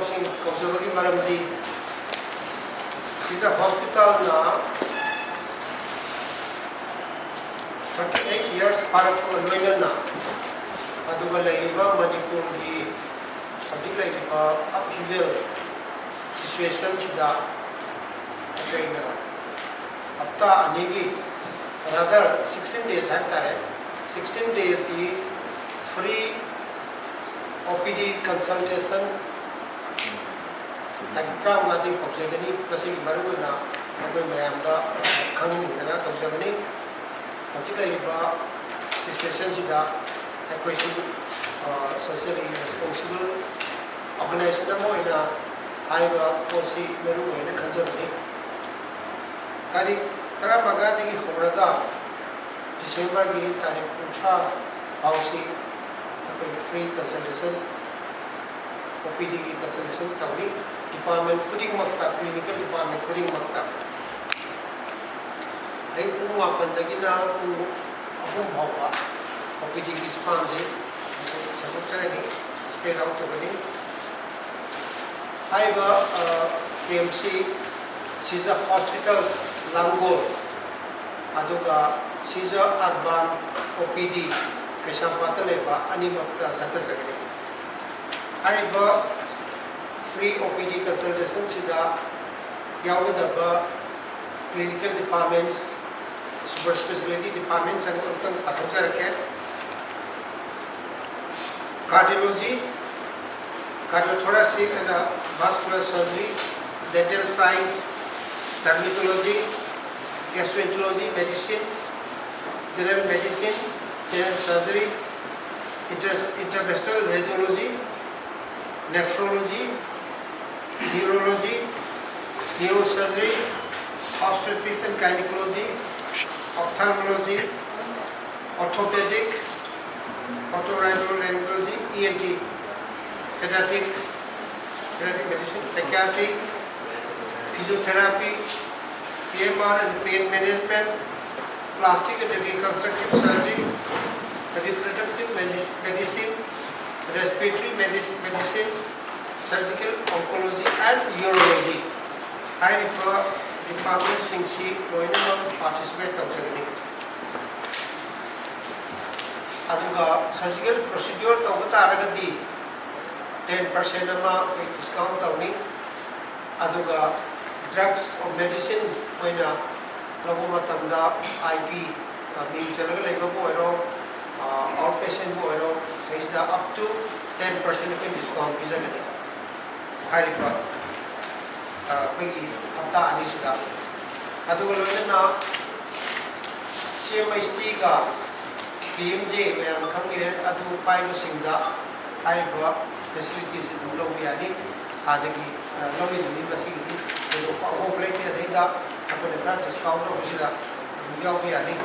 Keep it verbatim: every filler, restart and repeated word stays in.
ꯁꯤꯡ ꯀꯧꯖꯕꯒꯤ ꯃꯔꯝꯗꯤ ꯁꯤꯖ ꯍꯣꯁꯄꯤꯇꯥꯜꯅ thirty eight years ꯐꯥꯔꯛꯄꯒ ꯂꯣꯏꯅꯅ, ꯑꯗꯨꯒ ꯂꯩꯔꯤꯕ ꯃꯅꯤꯄꯨꯔꯒꯤ ꯍꯧꯖꯤꯛ ꯂꯩꯔꯤꯕ upheaval situationꯁꯤꯗ ꯑꯩꯈꯣꯏꯅ ꯍꯞꯇꯥ ꯑꯅꯤꯒꯤ, rather sixteen days ꯍꯥꯏꯕ ꯇꯥꯔꯦ, sixteen daysꯀꯤ free OPD consultation ꯇꯥꯔꯤꯛ ꯇꯔꯥꯃꯉꯥꯗꯒꯤ ꯍꯧꯖꯒꯅꯤ꯫ ꯃꯁꯤꯒꯤ ꯃꯔꯨꯑꯣꯏꯅ ꯑꯩꯈꯣꯏ ꯃꯌꯥꯝꯗ ꯈꯪꯍꯟꯅꯤꯡꯗꯅ ꯇꯧꯖꯕꯅꯤ꯫ ꯍꯧꯖꯤꯛ ꯂꯩꯔꯤꯕ situationꯁꯤꯗ ꯑꯩꯈꯣꯏꯁꯨ socially responsible organization ꯑꯃ ꯑꯣꯏꯅ ꯍꯥꯏꯔꯤꯕ ꯄꯣꯠꯁꯤ ꯃꯔꯨ ꯑꯣꯏꯅ ꯈꯟꯖꯕꯅꯤ꯫ ꯇꯥꯔꯤꯛ ꯇꯔꯥꯃꯉꯥꯗꯒꯤ ꯍꯧꯔꯒ Decemberꯒꯤ ꯇꯥꯔꯤꯛ ꯀꯨꯟꯊ꯭ꯔꯥ ꯐꯥꯎꯁꯤ ꯑꯩꯈꯣꯏ free consultation, OPDꯒꯤ consultation ꯇꯧꯏ꯫ Department ꯈꯨꯗꯤꯡꯃꯛꯇ, clinical department ꯈꯨꯗꯤꯡꯃꯛꯇ ꯑꯌꯨꯛ ꯄꯨꯡ ꯃꯥꯄꯟꯗꯒꯤꯅ ꯄꯨꯡ ꯑꯍꯨꯝ ꯐꯥꯎꯕ OPDꯒꯤ spanꯁꯤ ꯁꯟꯗꯣꯛꯆꯒꯅꯤ, spread out ꯇꯧꯒꯅꯤ꯫ ꯍꯥꯏꯔꯤꯕ campꯁꯤ ꯁꯤꯖ ꯍꯣꯁꯄꯤꯇꯥꯜ ꯂꯥꯡꯒꯣꯜ ꯑꯗꯨꯒ ꯁꯤꯖ urban OPD ꯀꯩꯁꯥꯝꯄꯥꯠꯇ ꯂꯩꯕ ꯑꯅꯤꯃꯛꯇ ꯆꯠꯊꯖꯒꯅꯤ꯫ ꯍꯥꯏꯔꯤꯕ free OPD consultationꯁꯤꯗ ꯌꯥꯎꯒꯗꯕ clinical departments, super speciality departments ꯑꯗꯨ ꯑꯃꯨꯛꯇꯪ ꯄꯥꯊꯣꯛꯆꯔꯛꯀꯦ꯫ Cardiology, cardiothoracic and vascular surgery, dental science, dermatology, gastroenterology, medicine, general medicine, general surgery, inter interventional radiology, nephrology, neurology, neurosurgery, obstetrics and gynecology, ophthalmology, orthopedic, otorhinolaryngology, ENT, pediatrics, pediatric medicine, psychiatry, physiotherapy, PMR and pain management, plastic and reconstructive surgery, reproductive medicine, respiratory medicine, Surgical, Oncology and Urology ꯍꯥꯏꯔꯤꯕ departmentꯁꯤꯡꯁꯤ ꯂꯣꯏꯅꯃꯛ participate ꯇꯧꯖꯒꯅꯤ꯫ ꯑꯗꯨꯒ surgical procedure ꯇꯧꯕ ꯇꯥꯔꯒꯗꯤ ten percent ꯑꯃ ꯑꯩꯈꯣꯏ discount ꯇꯧꯅꯤ꯫ ꯑꯗꯨꯒ drugs or medicine ꯑꯣꯏꯅ ꯂꯧꯕ ꯃꯇꯝꯗ I P ꯃꯤꯡ ꯆꯜꯂꯒ ꯂꯩꯕꯕꯨ ꯑꯣꯏꯔꯣ, outpatientꯕꯨ ꯑꯣꯏꯔꯣ, ꯁꯤꯗꯩꯁꯤꯗ up to ten percent ꯑꯩꯈꯣꯏ discount ꯄꯤꯖꯒꯅꯤ ꯍꯥꯏꯔꯤꯕ ꯑꯩꯈꯣꯏꯒꯤ ꯍꯞꯇꯥ ꯑꯅꯤꯁꯤꯗ꯫ ꯑꯗꯨꯒ ꯂꯣꯏꯅꯅ C M H Tꯒ P M J ꯃꯌꯥꯝ ꯈꯪꯕꯤꯔꯦ, ꯑꯗꯨ ꯄꯥꯏꯕꯁꯤꯡꯗ ꯍꯥꯏꯔꯤꯕ facilityꯁꯤ ꯑꯗꯨꯝ ꯂꯧꯕ ꯌꯥꯅꯤ꯫ ꯍꯥꯟꯅꯒꯤ ꯂꯧꯔꯤꯕꯅꯤ, ꯃꯁꯤꯒꯤꯗꯤ ꯊꯣꯏꯗꯣꯛꯄ ꯑꯍꯣꯡꯕ ꯂꯩꯇꯦ꯫ ꯑꯗꯩꯗ ꯑꯩꯈꯣꯏꯅ ꯈꯔ discount ꯇꯧꯕꯁꯤꯗ ꯑꯗꯨꯝ ꯌꯥꯎꯕ ꯌꯥꯅꯤ꯫